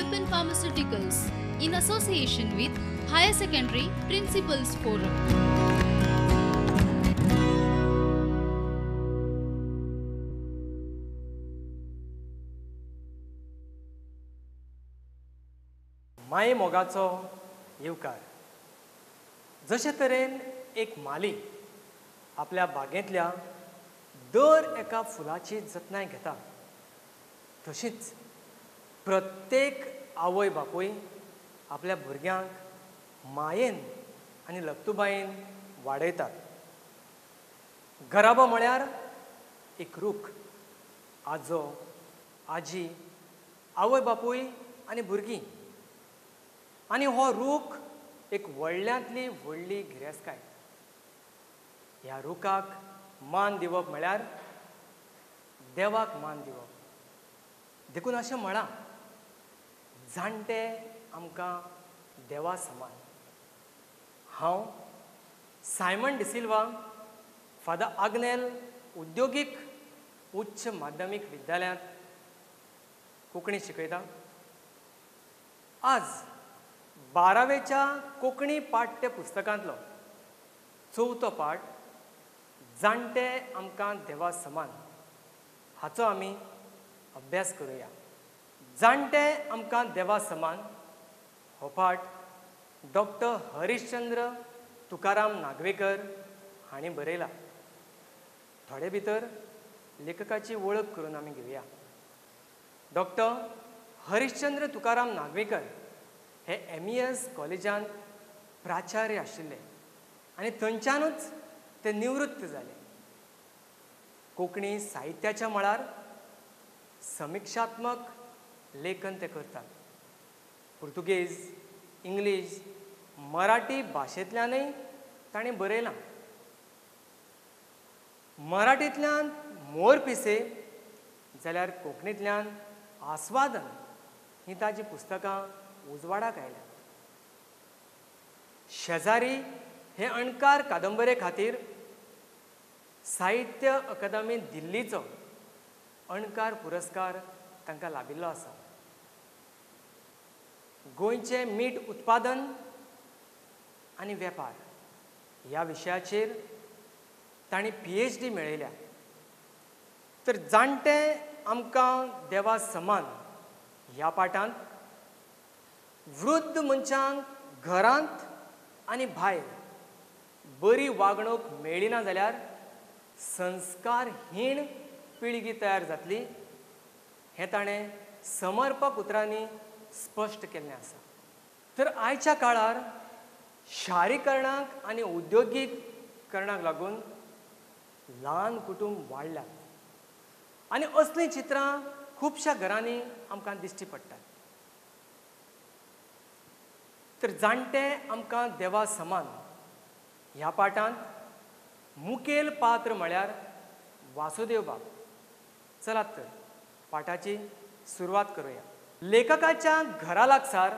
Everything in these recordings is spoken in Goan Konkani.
Lupin Pharmaceuticals in association with Higher Secondary Principals Forum. माये मोगाचो येवकार. जशे तरेन एक माली आपल्या बागेंतल्या दर एका फुलाची जतनाय घेता, तशीच प्रत्येक आवय बापूय आपल्या भुरग्यांक मायेन आनी लक्तुबायेन वाडयतात. घराबो म्हळ्यार एक रूख. आजो आजी, आवय बापूय आनी भुरगीं, आनी हो रूख एक व्हडल्यांतली व्हडली गिरेस्तकाय. ह्या रुखाक मान दिवप म्हळ्यार देवाक मान दिवप. देखून अशें म्हळां, जाणटे आमकां देवा समान. हांव सायमन डिसिल्वा, फादर आग्नेल उद्योगीक उच्च माध्यमीक विद्यालयांत कोंकणी शिकयता. आज बारावेच्या कोंकणी पाठ्य पुस्तकांतलो चवथो पाठ जाणटे आमकां देवा समान हाचो आमी अभ्यास करुया. जाणटे आमकां देवा समान हो पाठ डॉक्टर हरिश्चंद्र तुकाराम नागवेकर हांणी बरयला. थोडे भितर लेखकाची वळख करून आमी घेवया. डॉक्टर हरिश्चंद्र तुकाराम नागवेकर हे MES कॉलेजांत प्राचार्य आशिल्ले आनी थंयच्यानूच ते निवृत्त जाले. कोंकणी साहित्याच्या मळार समिक्षात्मक लेखन ते करतात. पुर्तुगेज, इंग्लीश, मराठी भाशेंतल्यानय ताणें बरयलां. मराठींतल्यान मोर पिसे जाल्यार कोंकणींतल्यान आस्वादन हीं ताजीं पुस्तकां उजवाडाक आयल्यात. शेजारी हे अणकार कादंबरे खातीर साहित्य अकादमी दिल्लीचो अणकार पुरस्कार तांकां लाभिल्लो आसा. गोंयचें मीठ उत्पादन आनी वेपार ह्या विशयाचेर तांणी PhD मेळयल्या. तर जाणटे आमकां देवा समान ह्या पाठांत वृद्ध मनशांक घरांत आनी भायर बरी वागणूक मेळ्ळी ना जाल्यार संस्कारहीण पिळगी तयार जातली हें ताणें समर्पक उतरांनी स्पश्ट केल्लें आसा. तर आयच्या काळार शारीकरणाक आनी उद्योगीकरणाक लागून ल्हान कुटुंब वाडल्यात आनी असलीं चित्रां खुबश्या घरांनी आमकां दिश्टी पडटात. तर जाणटे आमकां देवा समान ह्या पाठांत मुखेल पात्र म्हळ्यार वासुदेव बाब. चलात तर पाठाची सुरवात करुया. लेखकाच्या घरा लागसार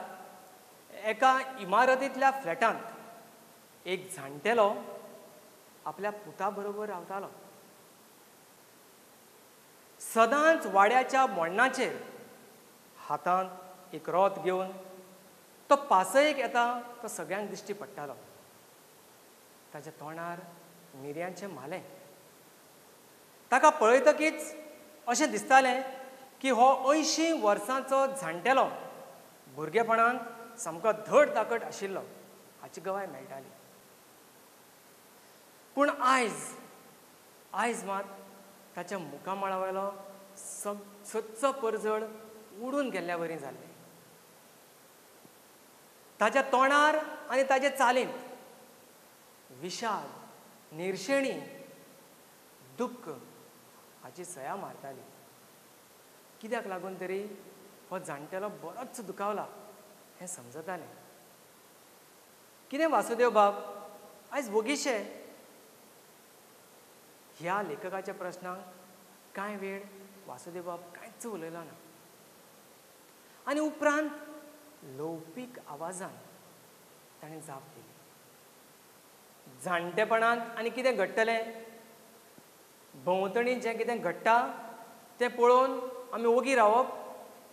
एका इमारतींतल्या फ्लॅटांत एक जाणटेलो आपल्या पुता बरोबर रावतालो. सदांच वाड्याच्या मोडणाचेर हातांत एक रोत घेवन तो पासयेक येता तो सगळ्यांक दिश्टी पडटालो. ताच्या तोंडार मिरयांचें मालें. ताका पळयतकीच अशें दिसतालें की हो 80 वर्सांचो जाणटेलो भुरगेपणांत सामको धड ताकट आशिल्लो हाची गवाय मेळटाली. पूण आयज मात ताच्या मुखामळावेलो सदचो परजळ उडून गेल्ल्या वरी जाल्लें. ताच्या तोंडार आनी ताचे चालींत विशाद, निर्शेणी, दुख्ख हाची सया मारताली. कित्याक लागून तरी हो जाणटेलो बरोच दुखावला हें समजतालें. कितें वासुदेव बाब आयज वोगीशे? ह्या लेखकाच्या प्रश्नाक कांय वेळ वासुदेव बाब कांयच उलयलो ना आनी उपरांत ल्हवपीक आवाजान ताणें जाप दिली. जाणटेपणांत आनी कितें घडटलें, भोंवतणी जें कितें घडटा तें पळोवन आमी ओगी रावप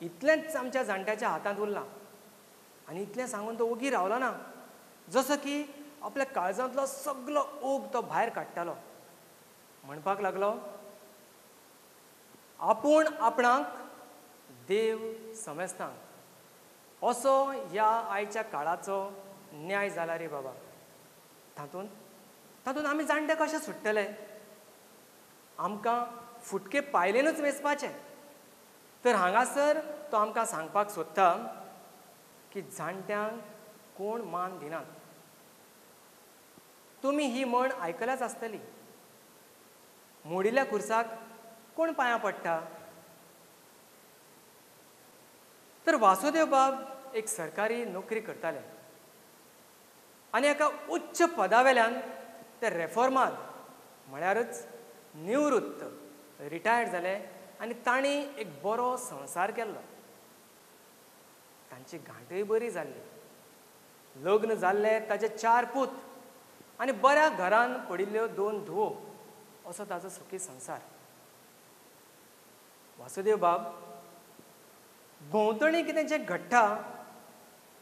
इतलेंच आमच्या जाणट्याच्या हातांत उरलां. आनी इतलें सांगून तो ओगी रावलो ना, जसो की आपल्या काळजांतलो सगलो ओग तो भायर काडटालो. म्हणपाक लागलो, आपूण आपणाक देव समजता असो ह्या आयच्या काळाचो न्याय जाला रे बाबा. तातूंत तातूंत आमी जाणटे कशे सुट्टले? आमकां फुटके पायलेनूच वेंचपाचें. तर हांगासर तो आमकां सांगपाक सोदता की जाणट्यांक कोण मान दिनात. तुमी ही म्हण आयकल्याच आसतली, मोडिल्ल्या खुर्साक कोण पांयां पडटा? तर वासुदेव बाब एक सरकारी नोकरी करताले आनी एका उच्च पदावेल्यान ते रेफॉर्माद म्हळ्यारच निवृत्त रिटायर्ड जाले आनी तांणी एक बरो संवसार केल्लो. तांची गांठय बरी जाल्ली. लग्न जाल्ले ताजे 4 पूत आनी बऱ्या घरान पडिल्ल्यो 2 धुवो असो ताजो सुखी संवसार. वासुदेव बाब भोंवतणी कितें जें घडटा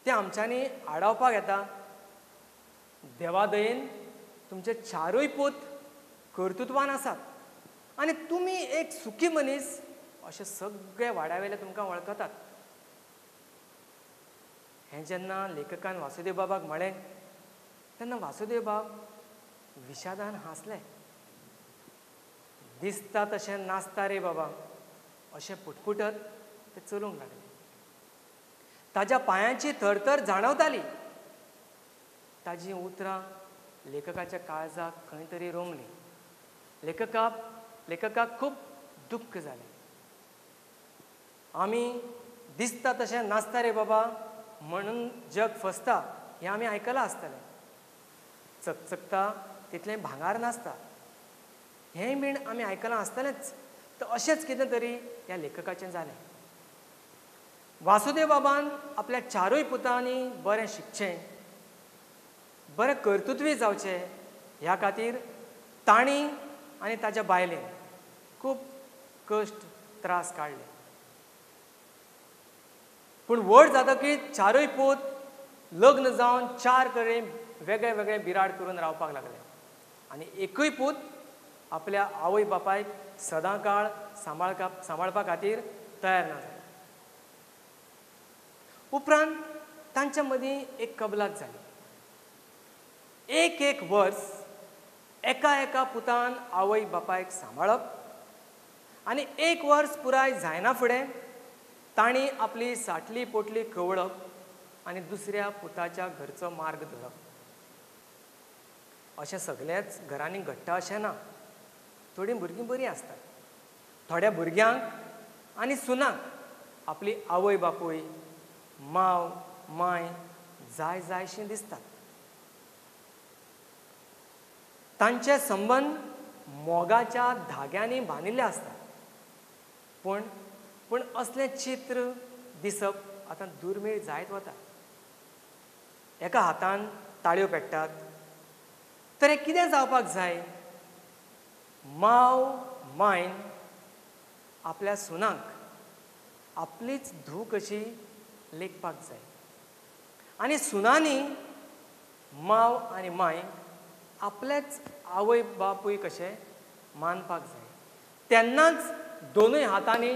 तें आमच्यांनी आडावपाक येता. देवादयेन तुमचे 4 पूत कर्तृत्वान आसात आनी तुमी एक सुखी मनीस अशें सगळे वाड्यावेले तुमकां वळखतात. हें जेन्ना लेखकान वासुदेव बाबाक म्हळें तेन्ना वासुदेव बाब विशादान हांसले. दिसता तशें नासता रे बाबा अशें पुटपुटत ते चलूंक लागले. ताज्या पांयांची थरथर जाणवताली. ताजी उतरां लेखकाच्या काळजाक खंय तरी रोमली. लेखकाक खूब दुख्ख जालें. आमी दिसता तशें नासता रे बाबा म्हणून जग फसता हें आमी आयकलां आसतलें. चकचकता तितलें भांगार नासता हेंय बीन आमी आयकलां आसतलेंच. तर अशेंच कितें तरी ह्या लेखकाचें जालें. वासुदेव बाबान आपल्या 4 पुतांनी बरें शिकचें, बरें कर्तृत्वी जावचें ह्या खातीर तांणी आनी ताच्या बायलेन खूब कश्ट त्रास काडले. पूण व्हड जातकीर 4 पूत लग्न जावन 4 कडेन वेगळे वेगळे बिराड करून रावपाक लागले आनी एकूय पूत आपल्या आवय बापायक सदांकाळ सांबाळपा खातीर तयार ना जालो. उपरांत तांच्या मदीं एक कबलात जाली. एक एक वर्स एका एका पुतान आवय बापायक सांबाळप आनी 1 वर्स पुराय जायना फुडें तांणी आपली साटली पोटली कवळप आनी दुसऱ्या पुताच्या घरचो मार्ग धरप. अशें सगळ्याच घरांनी घडटा अशें ना. थोडीं भुरगीं बरीं आसतात. थोड्या भुरग्यांक आनी सुनांक आपली आवय बापूय, माव माय जाय जायशीं दिसतात. तांचे संबंद मोगाच्या धाग्यांनी बांदिल्ले आसतात. पूण पूण असलें चित्र दिसप आतां दुर्मीळ जायत वता. एका हातान ताळयो पेट्टात. तर हें कितें जावपाक जाय? माव मायन आपल्या सुनांक आपलीच धूव कशी लेखपाक जाय आनी सुनांनी माव आनी मायक आपलेच आवय बापूय कशे मानपाक जाय. तेन्नाच दोनूय हातांनी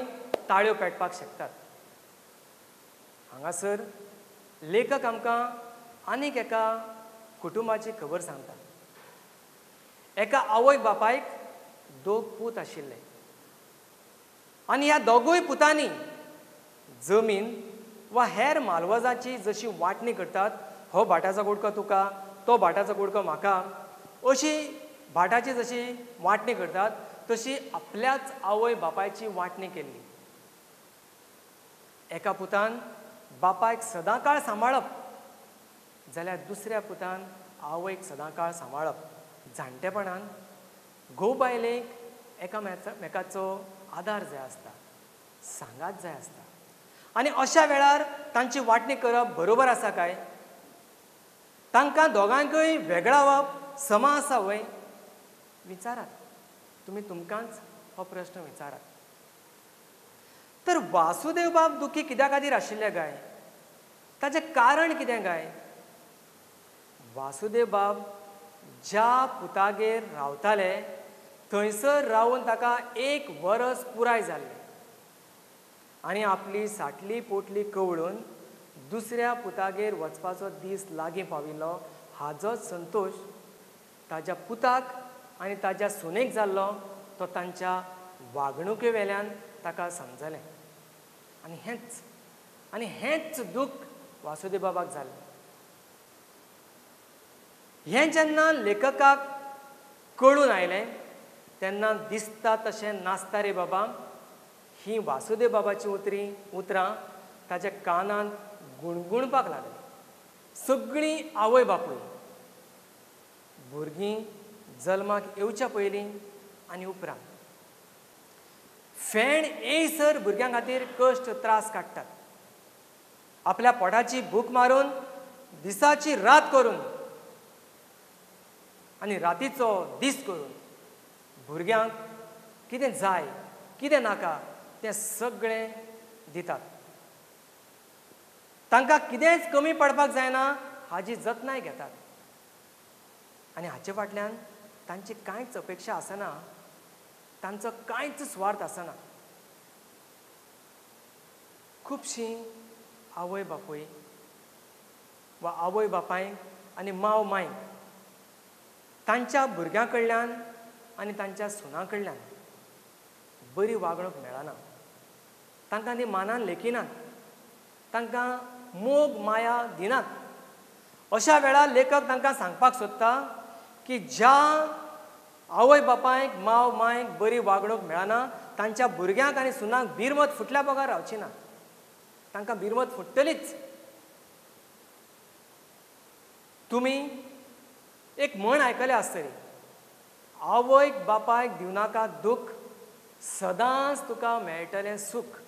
ताळयो पेटपाक शकतात. हांगासर लेखक आमकां आनीक एका कुटुंबाची खबर सांगता. एका आवय बापायक 2 पूत आशिल्ले आनी ह्या 2 पुतांनी जमीन वा हेर मालवजाची जशी वांटणी करतात, हो भाटाचो कुडको तुका, तो भाटाचो कुडको म्हाका, अशी भाटाची जशी वांटणी करतात तशी आपल्याच आवय बापायची वांटणी केल्ली. एका पुतान बापायक सदांकाळ सांबाळप जाल्यार दुसऱ्या पुतान आवयक सदांकाळ सांबाळप. जाणटेपणान घोव बायलेक एकामेकाचो आदार जाय आसता, सांगात जाय आसता आनी अशा वेळार तांची वांटणी करप बरोबर आसा काय? तांकां दोगांकय वेगळावप समा आसा वय? विचारात तुमी, तुमकांच हो प्रश्न विचारात. तर वासुदेवबाब दुखी कित्या खातीर आशिल्ले काय? ताचें कारण कितें काय? वासुदेवबाब ज्या पुतागेर रावताले थंयसर रावन ताका 1 वरस पुराय जाल्लें आनी आपली साटली पोटली कवळून दुसऱ्या पुतागेर वचपाचो दीस लागीं पाविल्लो. हाजोच संतोश ताज्या पुताक आनी ताज्या सुनेक जाल्लो तो तांच्या वागणुके वेल्यान ताका समजलें आनी हेंच दुख्ख वासुदेवबाबाक जाल्लें. हें जेन्ना लेखकाक कळून आयलें तेन्ना दिसता तशें नासता रे बाबा ही वासुदेवबाबाची उतरां ताच्या कानांत गुणगुणपाक लागली. सगळीं आवय बापूय भुरगीं जल्माक येवच्या पयलीं आनी उपरांत फेण येयसर भुरग्यां खातीर कश्ट त्रास काडटात. आपल्या पोटाची भूक मारून दिसाची रात करून आनी रातीचो दीस करून भुरग्यांक कितें जाय कितें नाका तें सगळें दितात. तांकां कितेंच कमी पडपाक जायना हाजी जतनाय घेतात आनी हाचे फाटल्यान तांची कांयच अपेक्षा आसना, तांचो कांयच सुवार्थ आसना. खुबशीं आवय बापूय वा आवय बापायक आनी माव मांयक तांच्या भुरग्यां कडल्यान आनी तांच्या सुनां कडल्यान बरी वागणूक मेळना, तांकां ती मानान लेखिनात, तांकां मोग माया दिनात. अशा वेळार लेखक तांकां सांगपाक सोदता की ज्या आवय बापायक माव मांयक बरी वागणूक मेळना तांच्या भुरग्यांक आनी सुनांक बिरमत फुटल्या बगर रावची ना, तांकां बिरमत फुट्टलीच. तुमी एक म्हण आयकल्या आसतली, आवयक बापायक दिवनाका दुख्ख सदांच तुका मेळटलें सूख.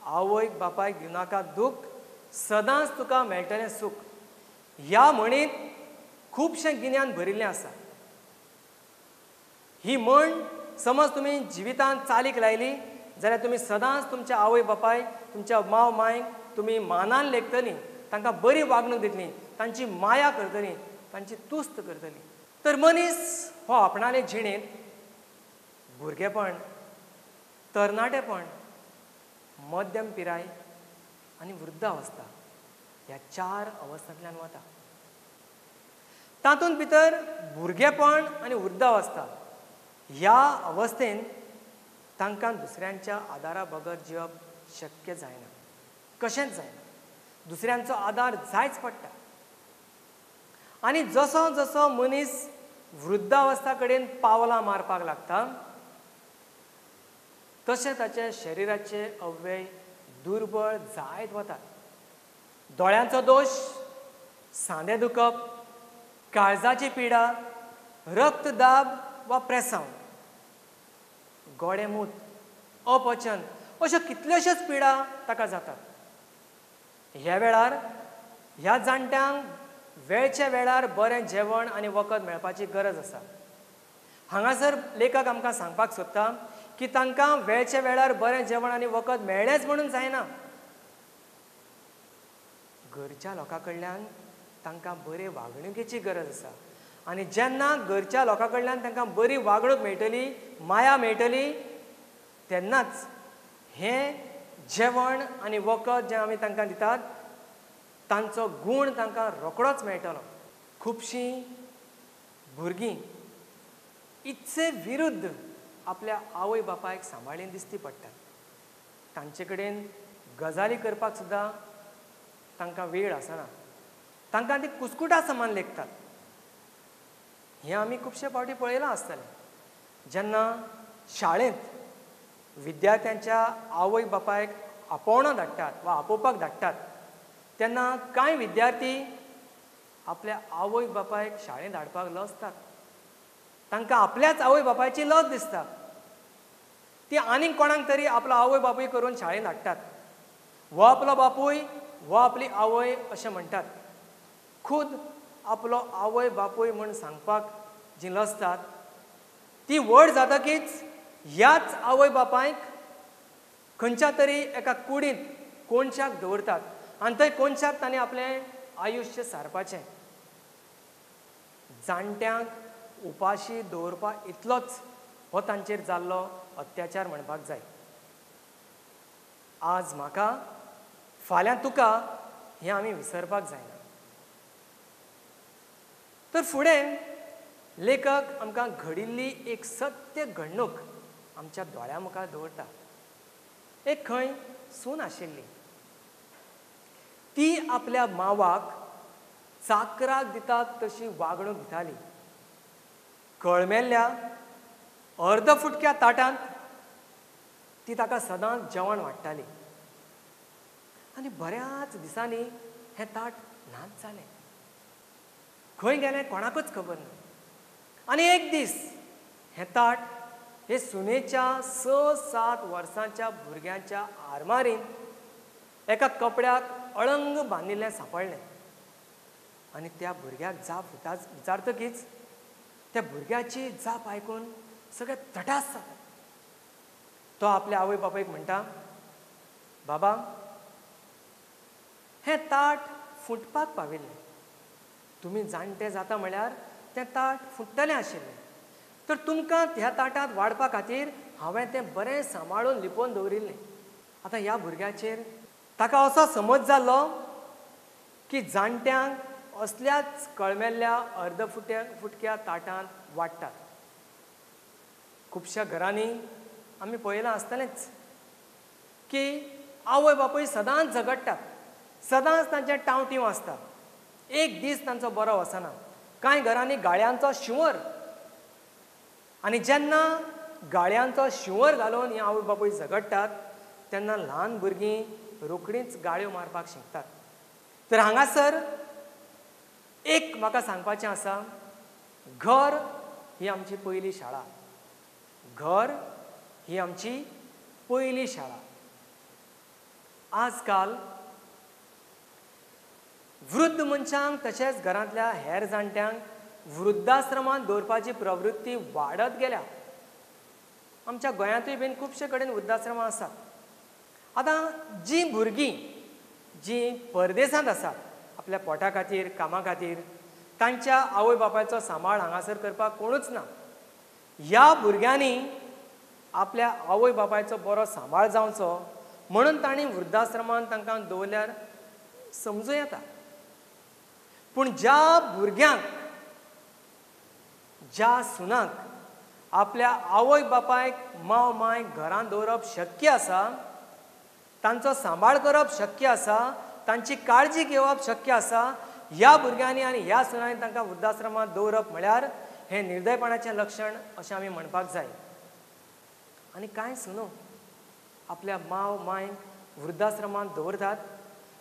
आवयक बापायक दिवनाका दुख्ख सदांच तुका मेळटलें सूख. ह्या म्हणींत खुबशें गिन्यान भरिल्लें आसा. ही म्हण समज तुमी जिवितांत चालीक लायली जाल्यार तुमी सदांच तुमच्या आवय बापायक तुमच्या माव मांयक तुमी मानान लेखतलीं, तांकां बरी वागणूक दितलीं, तांची माया करतलीं, तांची तुस्त करतलीं. तर मनीस हो आपणाले जिणेंत भुरगेपण, तरणाटेपण, मध्यम पिराय आनी वृद्धावस्था ह्या 4 अवस्थांतल्यान वता. तातूंत भितर भुरगेपण आनी वृद्धावस्था ह्या अवस्थेन तांकां दुसऱ्यांच्या आदारा बगर जिवप शक्य जायना, कशेंच जायना. दुसऱ्यांचो आदार जायच पडटा. आनी जसो जसो मनीस वृद्धावस्था कडेन पावलां मारपाक लागता तशें ताचे शरिराचे अवयव दुर्बळ जायत वतात. दोळ्यांचो दोश, सांदे दुखप, काळजाची पिडा, रक्तदाब वा प्रेसांव, गोडेमूत, अपचन अश्यो कितल्योश्योच पिडा ताका जातात. ह्या वेळार ह्या जाणट्यांक वेळच्या वेळार बरें जेवण आनी वखद मेळपाची गरज आसा. हांगासर लेखक आमकां सांगपाक सोदता की तांकां वेळच्या वेळार बरें जेवण आनी वखद मेळ्ळेंच म्हणून जायना, घरच्या लोकां कडल्यान तांकां बरे वागणुकेची गरज आसा. आनी जेन्ना घरच्या लोकां कडल्यान तांकां बरी वागणूक मेळटली, माया मेळटली, तेन्नाच हें जेवण आनी वखद जें आमी तांकां दितात तांचो गूण तांकां रोखडोच मेळटलो. खुबशीं भुरगीं इत्से विरुद्ध आपल्या आवय बापायक सांबाळीन दिसती पडटात. तांचे कडेन गजाली करपाक सुद्दां तांकां वेळ आसना, तांकां ती कुस्कुटा समान लेखतात. हें आमी खुबशे फावटी पळयलां आसतलें. जेन्ना शाळेंत विद्यार्थ्यांच्या आवय बापायक आपोवणां धाडटात वा आपोवपाक धाडटात तेन्ना कांय विद्यार्थी आपल्या आवय बापायक शाळेंत धाडपाक लजतात. तांकां आपल्याच आवय बापायची लज दिसता. ती आनीक कोणाक तरी आपलो आवय बापूय करून शाळेंत धाडटात. हो आपलो बापूय, हो आपली आवय अशें म्हणटात. खुद आपलो आवय बापूय म्हूण सांगपाक जीं लजतात ती व्हड जातकीच ह्याच आवय बापायक खंयच्या तरी एका कुडींत कोनशाक दवरतात आनी थंय कोनशाक ताणें आपलें आयुश्य सारपाचें. जाणट्यांक उपाशी दवरपा इतलोच हो तांचेर जाल्लो अत्याचार म्हणपाक जाय. आज म्हाका फाल्यां तुका हें आमी विसरपाक जायना. तर फुडें लेखक आमकां घडिल्ली एक सत्य घडणूक आमच्या दोळ्यां मुखार दवरता. एक खंय सून आशिल्ली, ती आपल्या मावाक चाकराक दितात तशी वागणूक दिताली. कळमेल्ल्या अर्द फुटक्या ताटांत ती ताका सदांच जेवण वाडटाली आनी बऱ्याच दिसांनी हें ताट नाच जालें. खंय गेलें कोणाकूच खबर ना. आनी एक दीस हें ताट हे सुनेच्या 6-7 वर्सांच्या भुरग्यांच्या आरमारींत एका कपड्याक अळंग बांदिल्लें सांपडलें. आनी त्या भुरग्याक जाप विचारतकीच त्या भुरग्याची जाप आयकून सगळे तटास जाता. तो आपल्या आवय बापायक म्हणटा, बाबा हें ताट फुटपाक पाविल्लें, तुमी जाणटे जाता म्हळ्यार तें ताट फुट्टलें आशिल्लें, तर तुमकां ह्या ताटांत वाडपा खातीर हांवें तें बरें सांबाळून लिपोवन दवरिल्लें. आतां ह्या भुरग्याचेर ताका असो समज जालो की जाणट्यांक असल्याच कळमेल्ल्या अर्द फुटक्या ताटांत वाडटात. खुबश्या घरांनी आमी पळयलां आसतलेंच की आवय बापूय सदांच झगडटात, सदांच तांचें टांवटीव आसता, एक दीस तांचो बरो वचना. कांय घरांनी गाळयांचो शिंवर, आनी जेन्ना गाळयांचो शिंवर घालून ही आवय बापूय झगडटात तेन्ना ल्हान भुरगीं रोखडींच गाळयो मारपाक शिकतात. तर हांगासर एक म्हाका सांगपाचें आसा, घर ही आमची पयली शाळा, घर ही आमची पयली शाळा. आजकाल वृद्ध मनशांक तशेंच घरांतल्या हेर जाणट्यांक वृद्धाश्रमांत दवरपाची प्रवृत्ती वाडत गेल्या. आमच्या गोंयांतूय बीन खुबशे कडेन वृद्धाश्रमां आसात. आतां जीं भुरगीं जीं परदेसांत आसात आपल्या पोटा खातीर कामा खातीर, तांच्या आवय बापायचो सांबाळ हांगासर करपाक कोणूच ना. ह्या भुरग्यांनी आपल्या आवय बापायचो बरो सांबाळ जावचो म्हणून तांणी वृद्धाश्रमांत तांकां दवरल्यार समजूं येता. पूण ज्या भुरग्यांक ज्या सुनांक आपल्या आवय बापायक माव मायक घरांत दवरप शक्य आसा, तांचो सांबाळ करप शक्य आसा, तांची काळजी घेवप शक्य आसा, ह्या भुरग्यांनी आनी ह्या सुनांनी तांकां वृद्धाश्रमांत दवरप म्हळ्यार हें निर्दयपणाचें लक्षण अशें आमी म्हणपाक जाय. आनी कांय सुनो आपल्या माव मायक वृद्धाश्रमांत दवरतात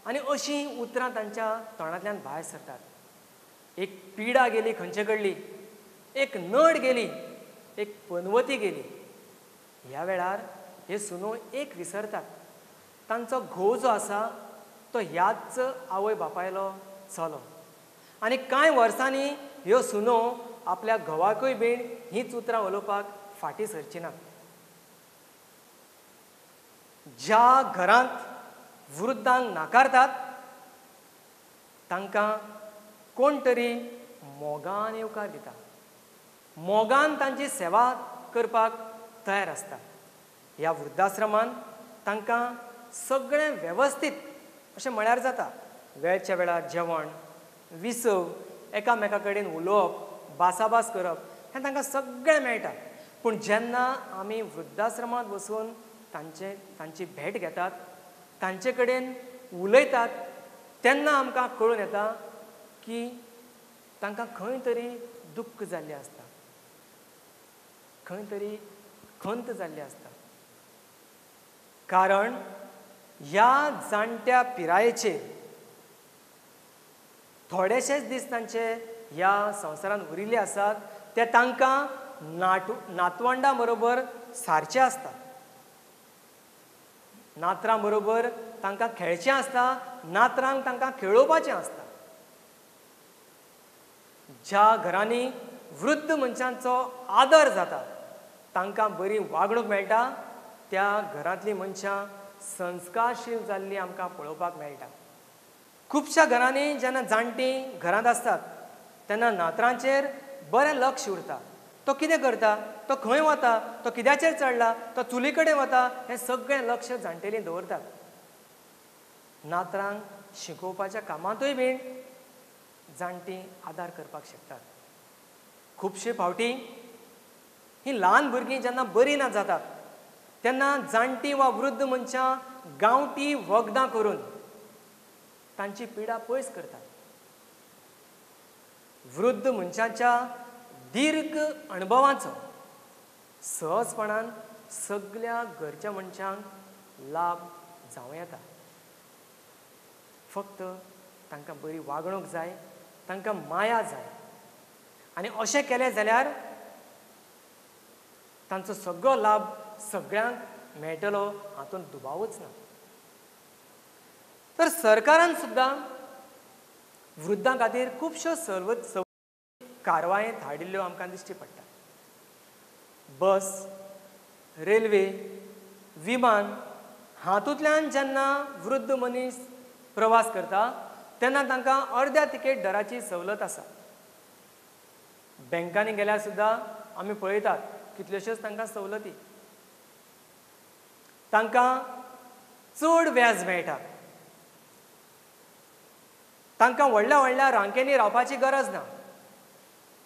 आनी अशीं उतरां तांच्या तोंडांतल्यान भायर सरतात. एक पिडा गेली खंयचे कडली, एक नड गेली, एक पनवती गेली. ह्या वेळार हे सुनो एक विसरतात, तांचो घोव जो आसा तो ह्याच आवय बापायलो चलो. आनी कांय वर्सांनी ह्यो सुनो आपल्या घोवाकूय बीन हीच उतरां उलोवपाक फाटीं सरची नात. ज्या घरांत वृद्धांक नाकारतात तांकां कोण तरी मोगान येवकार दिता, मोगान तांची सेवा करपाक तयार आसता. ह्या वृद्धाश्रमांत तांकां सगळें वेवस्थीत अशें म्हळ्यार जाता. वेळच्या वेळार जेवण, विसव, एकामेका कडेन उलोवप, भासाभास करप हें तांकां सगळें मेळटा. पूण जेन्ना आमी वृद्धाश्रमांत वचून तांची भेट घेतात, तांचे कडेन उलयतात, तेन्ना आमकां कळून येता की तांकां खंय तरी दुख्ख जाल्लें आसता, खंय तरी खंत जाल्ली आसता. कारण ह्या जाणट्या पिरायेचेर थोडेशेच दीस तांचे ह्या संवसारांत उरिल्ले आसात, ते तांकां नातवंडां बरोबर सारचे आसता, नातरां बरोबर तांकां खेळचें आसता, नातरांक तांकां खेळोवपाचें आसता. ज्या घरांनी वृद्ध मनशांचो आदर जाता, तांकां बरी वागणूक मेळटा, त्या घरांतलीं मनशां संस्कारशील जाल्लीं आमकां पळोवपाक मेळटा. खुबश्या घरांनी जेन्ना जाणटीं घरांत आसतात तेन्ना नातरांचेर बरें लक्ष उरता. तो कितें करता, तो खंय वता, तो कित्याचेर चडला, तो चुली कडेन वता, हें सगळें लक्ष जाणटेलीं दवरतात. नातरांक शिकोवपाच्या कामांतूय बीन जाणटीं आदार करपाक शकतात. खुबशे फावटी ही ल्हान भुरगीं जेन्ना बरीं ना जातात तेन्ना जाणटीं वा वृद्ध मनशां गांवठी वखदां करून तांची पिडा पयस करतात. वृद्ध मनशाच्या दीर्घ अणभवाचो सहजपणान सगल्या घरच्या मनशांक लाभ जावं येता. फक्त तांकां बरी वागणूक जाय, तांकां माया जाय आनी अशें केलें जाल्यार तांचो सगळो लाभ सगळ्यांक मेळटलो हातूंत दुबावच ना. तर सरकारान सुद्दां वृद्धां खातीर खुबश्यो सवलती कारवायेंत हाडिल्ल्यो आमकां दिश्टी पडटा. बस, रेल्वे, विमान हातूंतल्यान जेन्ना वृद्ध मनीस प्रवास करता तेन्ना तांकां अर्द्या तिकेट दराची सवलत आसा. बँकांनी गेल्यार सुद्दां आमी पळयतात कितल्योश्योच तांकां सवलती, तांकां चड व्याज मेळटा, तांकां व्हडल्या व्हडल्या रांकेनी रावपाची गरज ना,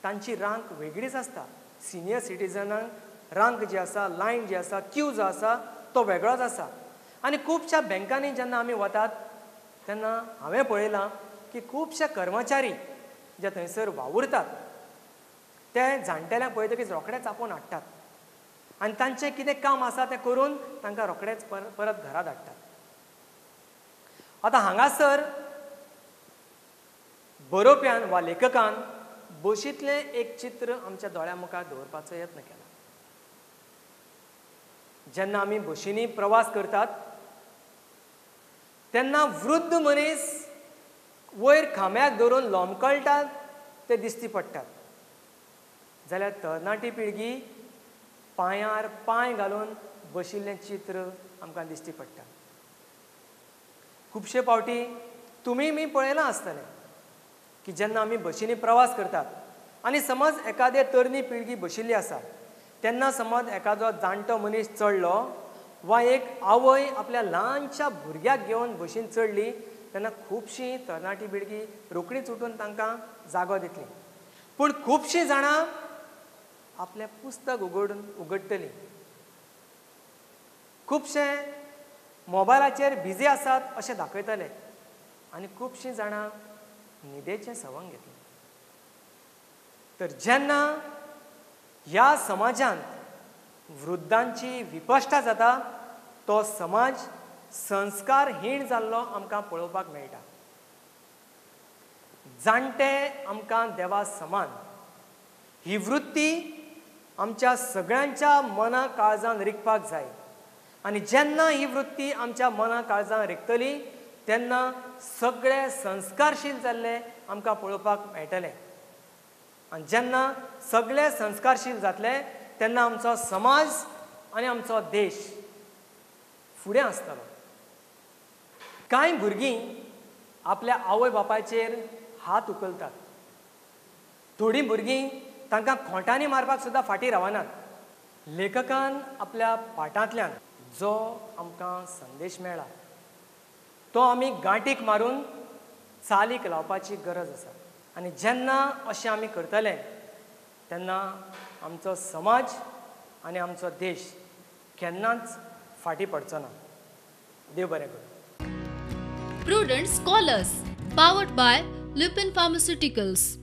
तांची रांक वेगळीच आसता. सिनियर सिटीजनांक रांक जी आसा, लायन जी आसा, क्यू जो आसा तो वेगळोच आसा. आनी खुबश्या बँकांनी जेन्ना आमी वतात तेन्ना हांवें पळयलां की खुबशे कर्मचारी जे थंयसर वावुरतात ते जाणटेल्यांक पळयतकीच रोखडेच आपोवन हाडटात आनी तांचें कितें काम आसा तें करून तांकां रोखडेच परत घरा धाडटात. आतां हांगासर बरोवप्यान वा लेखकान बशींतलें एक चित्र आमच्या दोळ्यां मुखार दवरपाचो यत्न केला. जेन्ना आमी बशींनी प्रवास करतात तेन्ना वृद्ध मनीस वयर खांब्याक धरून लोंबकळटात ते दिश्टी पडटात, जाल्यार तरणाटी पिळगी पांयार पांय घालून बशिल्लें चित्र आमकां दिश्टी पडटा. खुबशे फावटी तुमी मी पळयलां आसतलें की जेन्ना आमी बशींनी प्रवास करतात आनी समज एखादे तरणी पिळगी बशिल्ली आसा तेन्ना समज एखादो जाणटो मनीस चडलो वा एक आवय आपल्या ल्हानशा भुरग्याक घेवन बशीन चडली तेन्ना खुबशीं तरणाटी पिळगी रोखडीच उठून तांकां जागो दितली, पूण खुबशीं जाणां आपलें पुस्तक उगडटलीं, खुबशे मोबायलाचेर बिजी आसात अशें दाखयतले आनी खुबशीं जाणां न्हिदेचें सवंग घेतलें. तर जेन्ना ह्या समाजांत वृद्धांची विपश्टा जाता तो समाज संस्कारहीण जाल्लो आमकां पळोवपाक मेळटा. जाणटे आमकां देवा समान ही वृत्ती आमच्या सगळ्यांच्या मना काळजान रिगपाक जाय आनी जेन्ना ही वृत्ती आमच्या मना काळजान रिगतली तेन्ना सगळे संस्कारशील जाल्ले आमकां पळोवपाक मेळटले आनी जेन्ना सगळे संस्कारशील जातले तेन्ना आमचो समाज आनी आमचो देश फुडें आसतलो. कांय भुरगीं आपल्या आवय बापायचेर हात उखलतात, थोडीं भुरगीं तांकां खोंटांनी मारपाक सुद्दां फाटीं रावनात. लेखकान आपल्या पाठांतल्यान जो आमकां संदेश मेळ्ळा तो आमी गांठीक मारून चालीक लावपाची गरज आसा आनी जेन्ना अशें आमी करतले तेन्ना आमचो समाज आनी आमचो देश केन्नाच फाटीं पडचो ना. देव बरें करूं. Prudent Scholars, powered by Lupin Pharmaceuticals.